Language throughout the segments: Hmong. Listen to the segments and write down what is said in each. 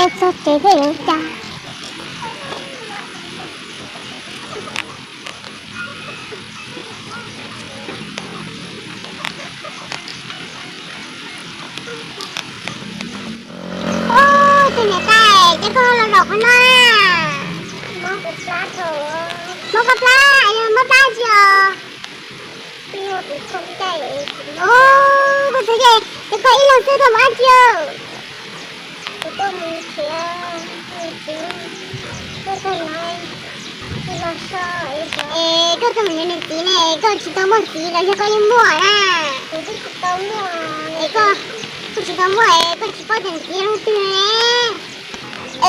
Txog tsev thiab yuav ua cas? Tus niam tais, ces koj los zaum qhov no na. Mob koj plab, mob plab tsi os? Koj txhob cem, ces koj ib leeg xwb koj mus dab tsi? Es koj tuaj mus yuav niam txiv ne, koj tsis tau muaj txiv los yog koj yeej muaj na? Es koj tsis tau muaj es koj tsis paub tias niam txiv yog leej twg ne?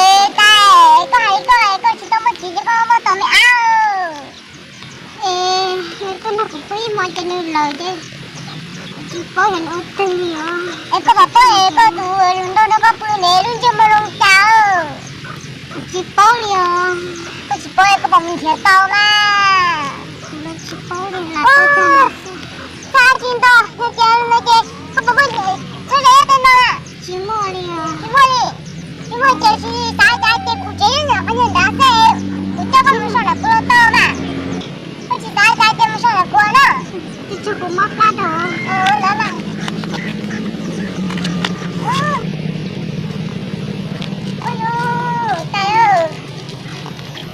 Es tais, koj hais li koj es koj tsis tau muaj txiv ces koj muaj tau me ab. Es koj nrog kuv pw ib hmo ces nws lawm ces tsis paub yog nws ua twg li os. Es koj puas paub es koj tus hluas nraug nrog koj pw ne lub ntsej muag zoo cas? Tsis paub li os. Koj tsis paub es koj puas mus nrhiav tau na? Tsis paub li os. Txhob tsis nto, yog tias no ces koj puas muaj txhua yam tej no na? Tsis muaj li os. Tsis muaj li. Tsis muaj ces tsis xav cas ces kuv tsev nyob qhov ntawd xwb, kuv coj koj mus so nram kuv los tau na. Koj tsis xav cas ces mus so nram kuv na. Tsis txog kuv mob plab rau.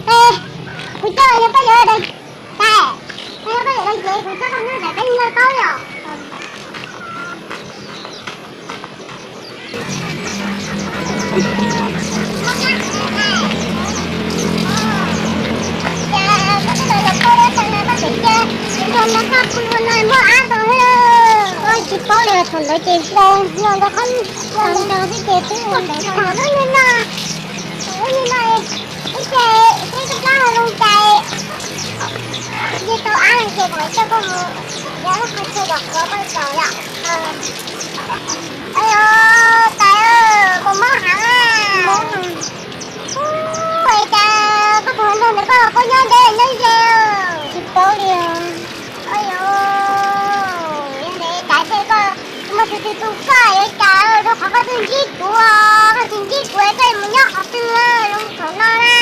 Tais, kuv coj los yog koj yuav, tais, yog koj yuav ces kuv coj koj mus nram koj nyob tau li os. Koj tsis paub li, thaum ntawd ces zoo no ntawd qhov no ntawd xwb ces twb ua ntawd tham lub niag no, lub niag no ib ce ib koj plab ho zoo cais, ntshe tau ab ces kuv coj koj mus, yog lub qhov chaw kom khuav koj zaum yom. Ais yos, tais, kuv mob heev. Ua cas koj tus hluas nraug ntawd koj los koj nyob deb nyob ze? Tsis paub li os. Ais yos, yog ntawd cas tej koj muaj tus twg tu koj yuav cas rau qhov koj twb ntsib kuv, koj tsis ntsib kuv koj mus nyob qhov twg zoo thaum no na?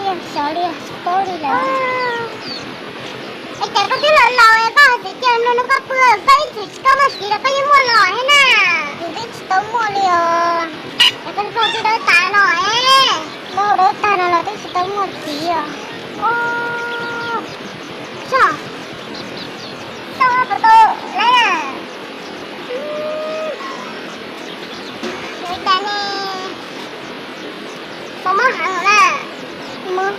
Yog xyov li, tsis paub li lawm. Es cas koj twb los laus es koj txiv cia nrog koj pw, koj ib txwm tsis tau muaj txiv los koj yeej muaj los thiab na. Kuv twb tsis tau muaj li os. Es koj nrog twb dawb tas no es. Muaj dawb tag no los twb tsis tau muaj txiv os. Tso, tso puas tau lawm na. Yuav cas ne? Puas mob heev na? Mob.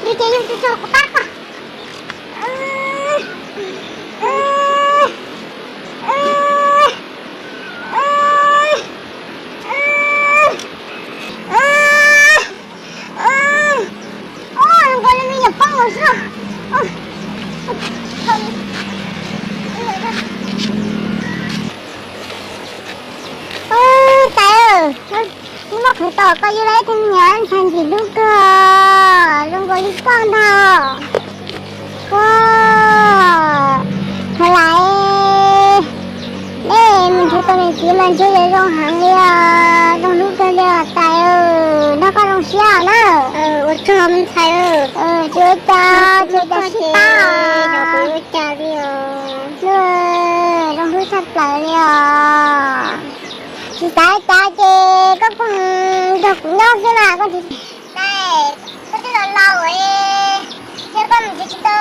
Yus ces yus tsis tso kuv pab koj. Zoo nkaus li me nyuam poob los xwb. Tais, neb muab qhwv tom koj yuav los ib tug me nyuam ntxhais ntxim hlub kawg, zoo nkaus li koj ntag. Ua, Thav Lais, nej mus nrhiav tau niam txiv mas ntshe yuav zoo heev li os, zoo hlub kawg li os tais, nrog koj zoo siab na. Ua tsaug me ntxhais, tsis ua cas, tsis ua cas sib pab os. Zoo hlub tshaj plaws li os. Tsis xav cas ces koj kuj nrog kuv nyob xwb na koj. Tais, koj twb los laus es, yog koj mus nrhiav tsis tau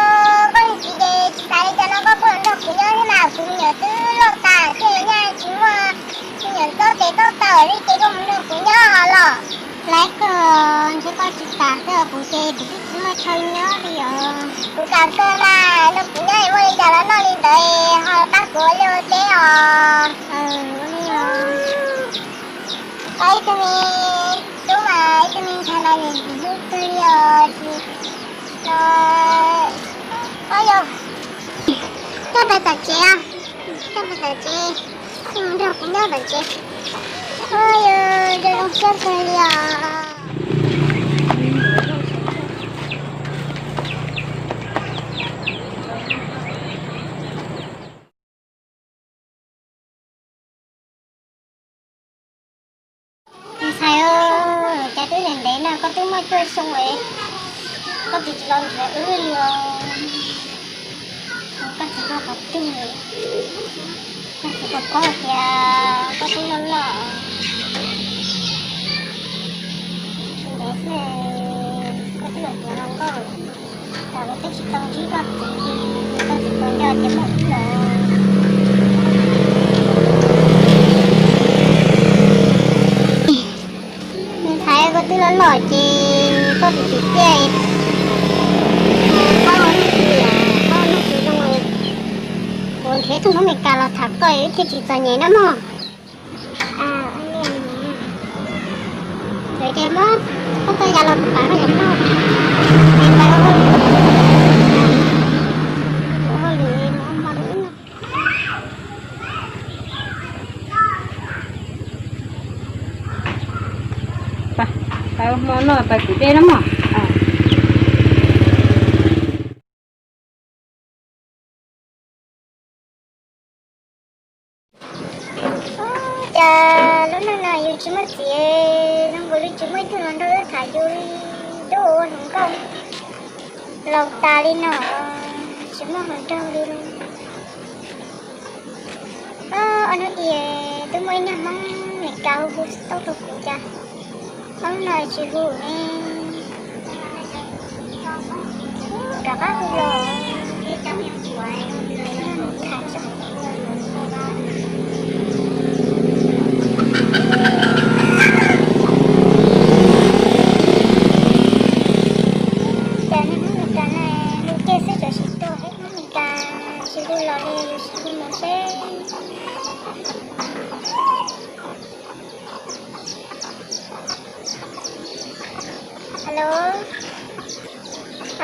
koj niam txiv ces tsis xav li cas no koj kuj los nrog kuv nyob thiab mas, kuv me nyuam twb loj tas thiaj nyaj tsis muaj me nyuam txob tes txob taw li ces koj mus nrog kuv nyob los. Laiv kawg, ntshe koj tsis kam xwb os, kuv ces kuv twb tsis muaj chaw nyob li os. Kuv kam kawg mas, nrog kuv nyob es muaj li cas los noj li ntawd es ho pab kuv ua liaj ua teb os. Koj ib tug me tub mas ib tug me ntxhais mas ntxim hlub kawg li os. Koj yog, coj pais tom tsev, coj pais tom tsev, nrog kuv nyob tom tsev. Koj yog zoo siab kawg li os. Koj twb muaj cuaj xyoo lawm, koj tsis los nrhiav wb li os. Koj tsis muaj qhov twg, koj tsis tau paub tias koj twb loj loj. Ntev xwb koj twb los nrhiav hluas nkauj, tam kuv twb tsis tau ntsib koj txiv, koj tsis tau nco tias muaj wb lawm. Nws thaiv koj twb loj loj ces koj tsis tsim txiaj. Koj ua neej tsis zoo, kuv nrhiav tus Hmoob Meskas los tham koj wb thiaj tsis txom nyem na mog. Ces muab koj txoj ya los kuv pam koj yuav noj. Ua hauj lwm mus ua hmo rau wb noj. Pab ua hmo noj pab kwv dej na mog. Cas lub neej no yus tsis muaj txiv, zoo nkaus li tsis muaj ib tug hluas nraug tham yus li, twb ua hluas nkauj laus tas li no, tsis muaj hluas nraug li. Ob hnub i twb muaj ib niag Hmoob Meskas hu hu xov tooj rau kuv cas ob hnub no tsis hu ne. Rov qab hu los. Cas niag Hmoob Meskas na, hu kiag xwb txawm sis tuaj, Hmoob Meskas tsis hu los li, yus sis hu mus seb. Alo.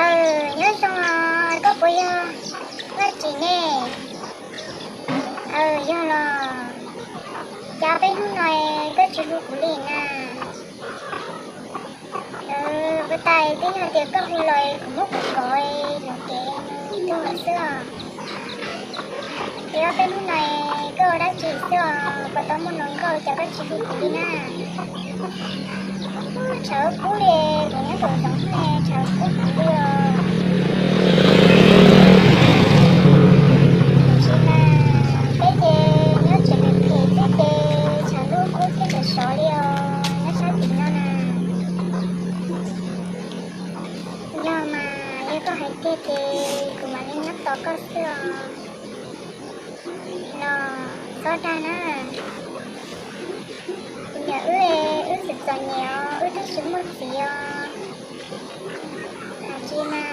Aw, nyob zoo os, koj puas yog Vaj Tsim ne? Aw, yog los cas peb hnub no koj tsis hu kuv li na? Ua tas twb yog tias koj hu los kuv muab kuv kov lub kev tuag xwb os. Ces ob peb hnub no koj ua dab tsi xwb os, puas tau muaj hluas nkauj cas koj tsis hu kuv li na? Tshav kub li, kuv nyob tom zoov ne, tshav kub heev li os. Tsis mas peb ces nyob tsev phem phem xwb ces tshav ntuj kub thiab tshav sov li os, nyob sab tim no na. Yog mas yog koj hais tiag ces kuv mam li nyob tos koj xwb os. Los txhob dag na. Kuv niam wb, wb txom txom nyem os, wb twb tsis muaj txiv os. Hais tsis mas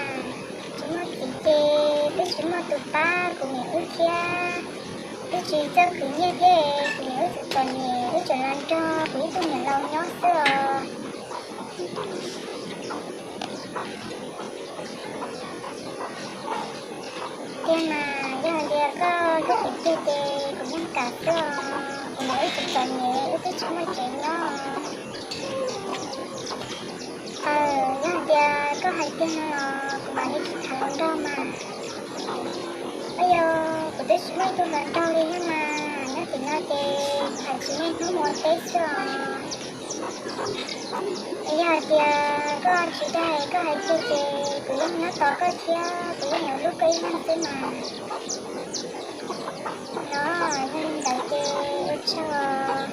tsis muaj txiv ces twb tsis muaj tus pab kuv niam wb thiab. Twb tsis txawj khwv nyiaj thiab, kuv niam wb txom txom nyem, wb tseem los nrog kuv ib tug niam laus nyob xwb os. Tiag mas yog hais tias koj hlub kuv tiag ces kuv yeej kam xwb os, kuv niam wb txom txom nyem, wb twb tsis muaj tsev nyob. Aw, yog hais tias koj hais tiag no los kuv mam li tsis tham hluas nraug mas. Ua yog kuv twb tsis muaj ib tug hluas nraug li thiab mas, nyob tim no ces tham tsis muaj hnub mus ua teb xwb os. Yog hais tias koj tsis dag koj hais tiag ces kuv yeej nyob tos koj thiab kuv yeej yuav hlub koj ib leeg xwb mas. No, yog li ntawd ces ua tsaug.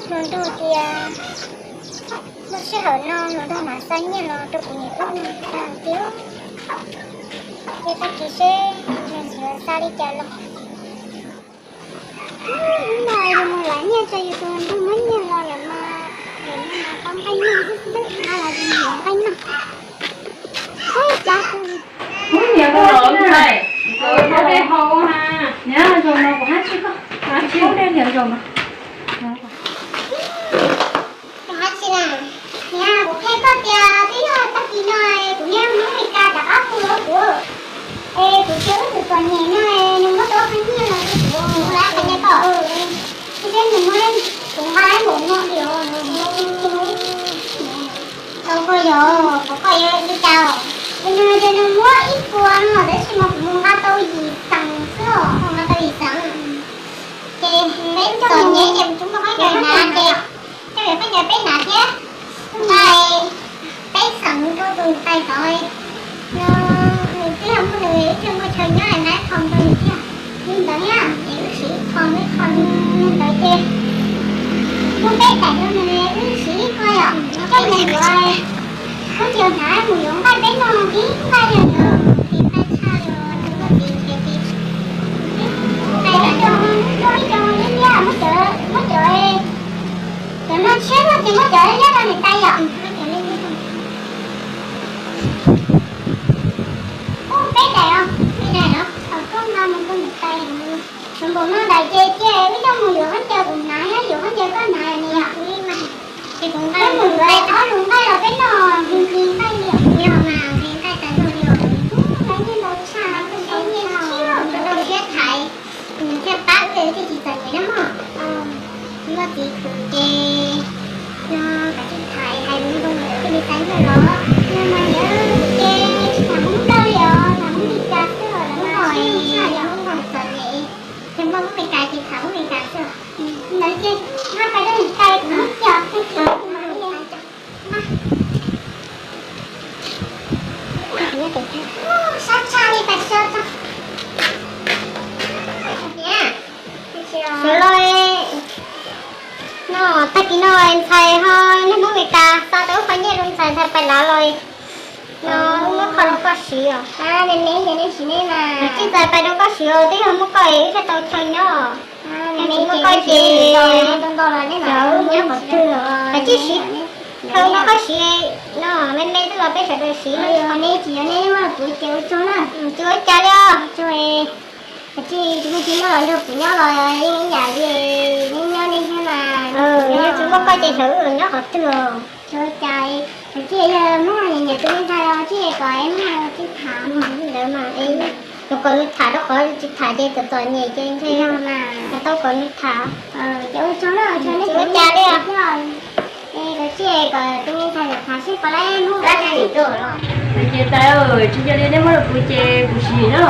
Hluas nraug tias muaj sij hawm no hluas nraug mam xa nyiaj los rau kuv niam wb tag tiag. Ces tag kis seb nws yuav xa li cas los. Hnub no yus mus lawv nyiaj rau yus tus hluas nraug muab nyiaj los lawm mas, lawv mas tau nqaij noj xwb xwb, a los yus yuav nqaij noj. Ub, niam, koj los ntxhais, koj dej haus na. Niam, zaum no kuv hab tsis koj, tsis koj dej niam zaum no. Kuv hab tsis na, niam, kuv qhia koj tias twb yog tag kis no kuv niam Hmoob Amelikas rov qab hu rau kuv, es kuv cia wb tus txom nyem no nws muab tau qhov nyiaj los rau kuv, kuv hab qhia koj, kuv seb nws muab kuv nqa ib npaum no diam. Tau koj yog, kuv koj yog li cas, ces nws tias nws muab ib puas no tab sis mas kuv mus nqa tau yim xees xwb os, nqa tau yim xees. Ces peb txom nyem ces kuv tsuas muaj Ces muab peb daim rau nws wb siv ib qho yom, tej niag yuav, koj cia hnav mus yuav nqaij peb noj ib nqaij li ntawd, ces nqaij tshaj li tus koj txiv ces, nqaij cov, muab ib co liab liab, muab cov, muab cov, cov no tshiab no ces muab cov liab liab rau niam tais yom. Ub, peb daim os, peb daim os, koj nqa mus rau niam tais. Npaum no daim ces cia wb coj mus yuav khaub ncaws kuv hnav, yuav khaub ncaws koj hnav ni yom. Ces kuv nqa mus yuav ob lub nqaij los peb noj nqi nqaij li os. Yog mas nqi nqaij tas zog li os. Ub, nqaij nyiaj ntau tshaj, nqaij nyiaj tshaj, nrog siab thaiv, nws thiaj pab wb thiaj tsis txom nyem na mog. Muaj txiv khwv ces yog kav tsij thaiv hais lus zoo lawm thiaj li txais nyiaj los. Yog mas yog ces tsis tham Hmoob Nplog li os, tham Hmoob Meskas xwb os, lawv mas sib tshaj yog Hmoob Nplog txom nyem. Ces muaj Hmoob Meskas ces tham Hmoob Meskas xwb os. Ntawd ces nqa pais rau niam tais kuv muab coj, muab coj. Sab tshaj li pais sab tshaj. Sawv los, no, tag kis no ntxhais ho nrog Hmoob Meskas xa tau ib qho nyiaj rau ntxhais, ntxhais pais lav los no, muab kho rau koj siv os. Kav tsij ntxhais pais rau koj siv os, twb yog muaj koj es wb thiaj tau chaw nyob. Tsis muaj koj ces nyob qhov twg, kav tsij siv, kho rau koj siv no, me me xwb los peb sawv daws siv. Tsis ua cas li os. Kav tsij, tsis muaj koj ces xyov wb los nyob qhov twg os. Tsis ua cas, kav tsij yog muaj nyiam nyiam tus me ntxhais los tsij kom muaj tsij tham. Ntawd mas, nws kom nws tham rau qhov tsis tham ces txom txom nyem ces ntshe tau kom nws tham. Ces ua cas li. Ces tais, tsis yog li nej muab rau kuv ces kuv siv na.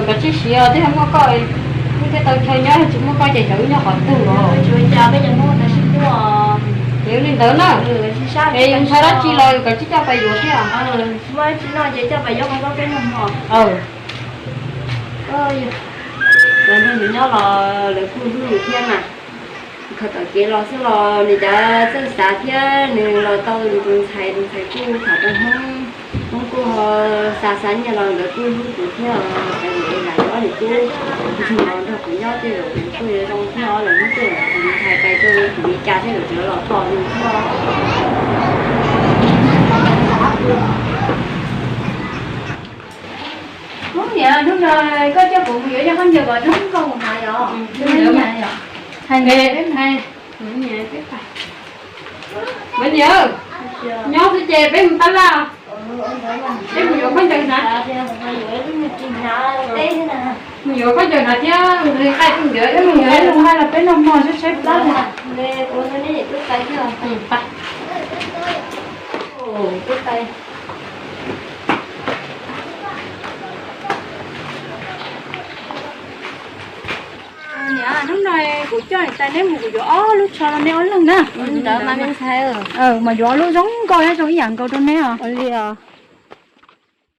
Kav tsij siv os, twb yog muaj koj wb thiaj tau chaw nyob, tsis muaj koj ces xyov wb nyob qhov twg os. Tsis ua cas, peb cov Hmoob tau sib hlub. Ces li ntawd na. Es yus ntshai dab tsi los kav tsij coj pais yuav thiab. Muaj dab tsi noj ces coj pais yuav qhov txob peb noj hmo. Lawv nrog yus nyob los lawv kuj hlub yus thiab mas. Khaws tom kev los xwb los nws cov txawj xav thiab nws los tau nws tus ntxhais, tus ntxhais kuj tham tau Hmoob, Hmoob kuj ho xa xa nyiaj los lawv kuj hlub kuv thiab. Cov niam lam ob niam tub nrog kuv nyob tej zaum kuv kuj yuav zoo thiab, lawv hlub tej zaum kuv tus ntxhais pais rau kuv li cas tej zaum tseem los tos nws thiab. Hnub niam, hnub no koj coj kuv mus yuav cov khaub ncaws kom zoo nkauj mus hnav yom. Hais, peb hais. Me niam, nyob xwb ces peb mus tab laj, peb mus yuav khaub ncaws hnav. Mus yuav khaub ncaws hnav thiab nqaij peb mus yuav, peb mus yuav ib lub nqaij los peb noj hmo saib saib plab. Niam, hnub no kuv coj niam tais neb mus kuv yuav ob lub tsho rau neb ob leeg na. Mas yuav ob lub zoo nkauj thiab zoo ib yam nkaus rau neb os.